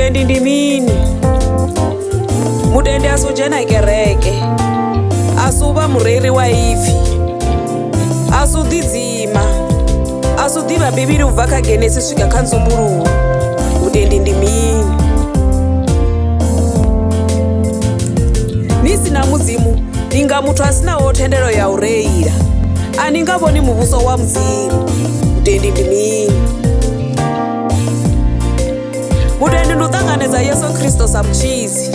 Mutendi ndi mini? Mutendi a si u dzhena kereke, a si u vha mureili wa ipfi, a si u ḓidzima, a si u ḓivha Bivhili u bva kha Genesi u swika kha Nzumbululo. Mutendi ndi mini? Ni si na Mudzimu ni nga muthu a sinaho thendelo ya u reila, a ni nga vhoni muvhuso wa Mudzimu. Mutendi ndi mini? Vhutendi ndi u ṱanganedza Yesu Kristo sa mutshidzi,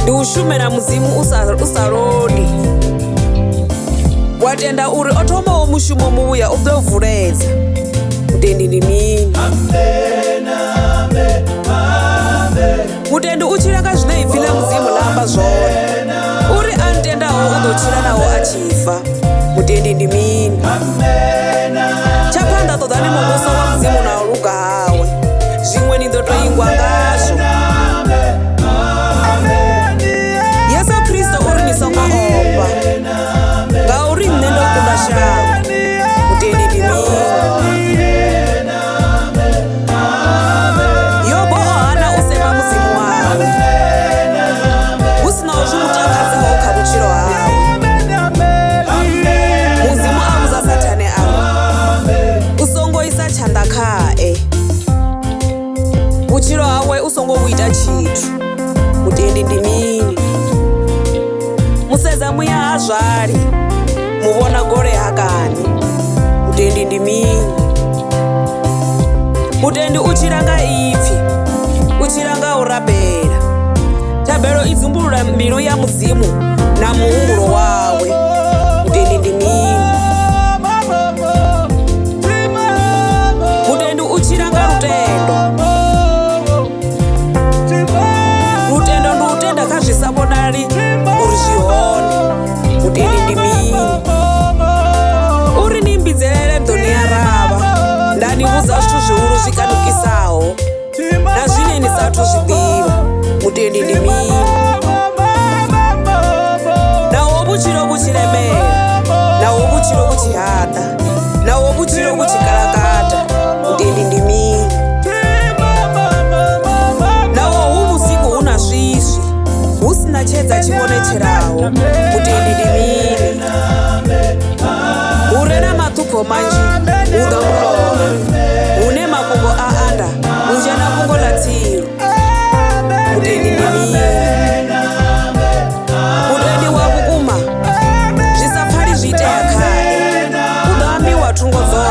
ndi u shumela Mudzimu u sa, u sa londi. Wa tenda uri o thomaho mushumo muvhuya u ḓo vuledza. Vhutendi ndi mini? Mutendi u tshila nga zwine ipfi ḽa Mudzimu ḽa amba zwone. Uri a ntendaho u ḓo tshila naho a tshi fa. Mutendi ndi mini? Tsha phanḓa ṱoḓani muvhuso wa Mudzimu na u luga hawe, zwiṅwe ni ḓo tou ingwa ngazwo. Yesu Kristo uri ni songo ofha, ngauri nṋe ndo kunda shango. Mutendi ndi mini? Yobo o hana u sema Mudzimu wawe, hu si na zwi mu takadzaho kha vhutshilo hawe. Mudzimu a vhudza Sathane a ri, U songo isa tshanḓa khae, vhutshilo hawe u songo vhu ita tshithu. Mutendi ndi mini? Musedza muya ha zwali, muvhona gole ha kani. Mutendi ndi mini? Mutendi u tshila nga ipfi, u tshila nga u rabela. Thabelo i dzumbulula mbilu ya Mudzimu na muhumbulo wawe. Mutendi ndi mini? Mutendi u tshila nga lutendo. Lutendo ndi u tenda kha zwi sa vhonali uri zwi hone. Mutendi ndi mini? Uri ni mbidzelele ndo ni aravha, nda ni vhudza zwithu zwihulu zwi kanukisaho na zwine ni sa athu zwi ḓivha. Mutendi ndi mini? Naho vhutshilo vhu tshi lemela, naho vhutshilo vhu tshi haḓa, naho vhutshilo vhu tshi kalakata, mutendi ndi mini? Naho hu vhusiku hu na swiswi, hu si na tshedza tshi vhonetshelaho, mutendi ndi mini? Hu re na maṱhupho manzhi hu ḓa muloro, hune mafhungo a anda hu dzhena fhungo ḽa tsilu. Mutendi ndi mini? Mutendi wa vhukuma zwi sa pfali zwi itea khae, u ḓo ambiwa thungo dzoṱhe.